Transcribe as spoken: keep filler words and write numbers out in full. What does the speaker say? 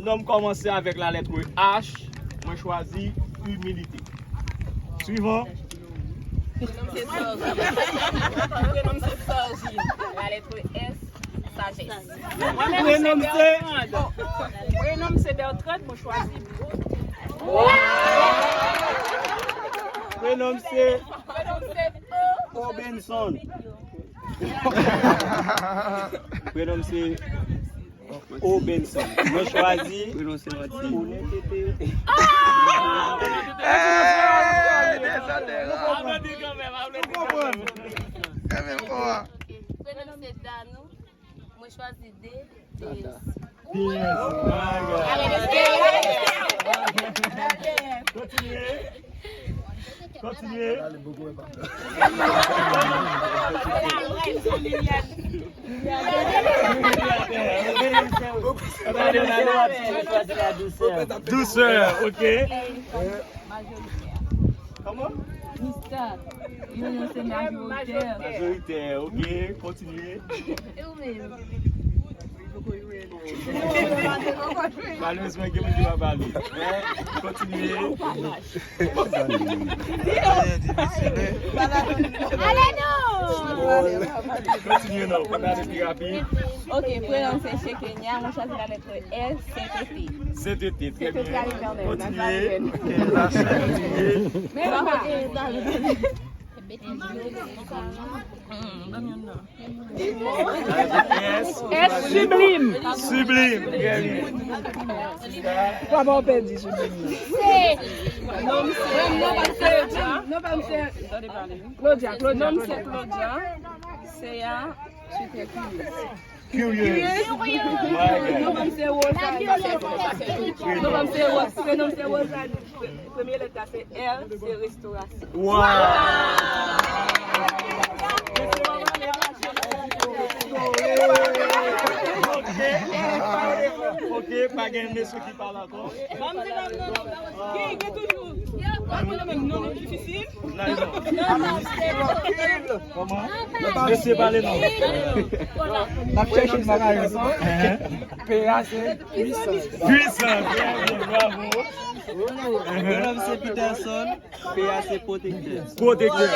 Non m kòmanse avèk lalèt H. Mwen chwazi imilite. Swivan. Prenon m se Sorjin. Prenon m se Sorjin. Lalèt S, sajès. Prenon m se Prenon m se Bertrand, mwen chwazi. Prenon m se Prenon m se Obenson. Prenon m se Obenson. Mwen chwazi. Prenon se Martin. Onètete. Aplodi kanmenm, aplodi kanmenm. Prenon m se Danou. Mwen chwazi D, D S. D S. Kontinye. Kontinye. Dousè, ok. Kòman? Mister. Yo, yo se majoritè. Majoritè, ok. Kontinye. E ou menm? Malerezman, gen moun ki pa pale. Men, kontinye. Ale non! Kontinye non, pou n ale pi rapid. Ok, prenon m se Shekenia, mwen chwazi lalèt S, C T T. C T T, trè byen. Kontinye. Kontinye. Men papa. S, Sublime. Sublime, trè byen. Papa, w pèdi Sublime nan. Non, non, pa m se Claudia. Claudia, Claudia. Non, m se Claudia. Se a. Curious. Curious. Non, m se Rosalie. Non, m se Ros-, non, m se Rosalie. Pre-, premye lèt la se R, se restorasyon. Wow! Ok. Ok, pa gen mesye ki pale ankò. Ban m di non, non, non. Gen, gen toujou. Ban m di non, men non, non, difisil. Kòman? Mesye pale non. N ap chèche yon bagay ankò. P A se pwisans. Pwisans, trè byen, bravo. Prenon m se Peterson, P A se pwotektè. Pwotektè.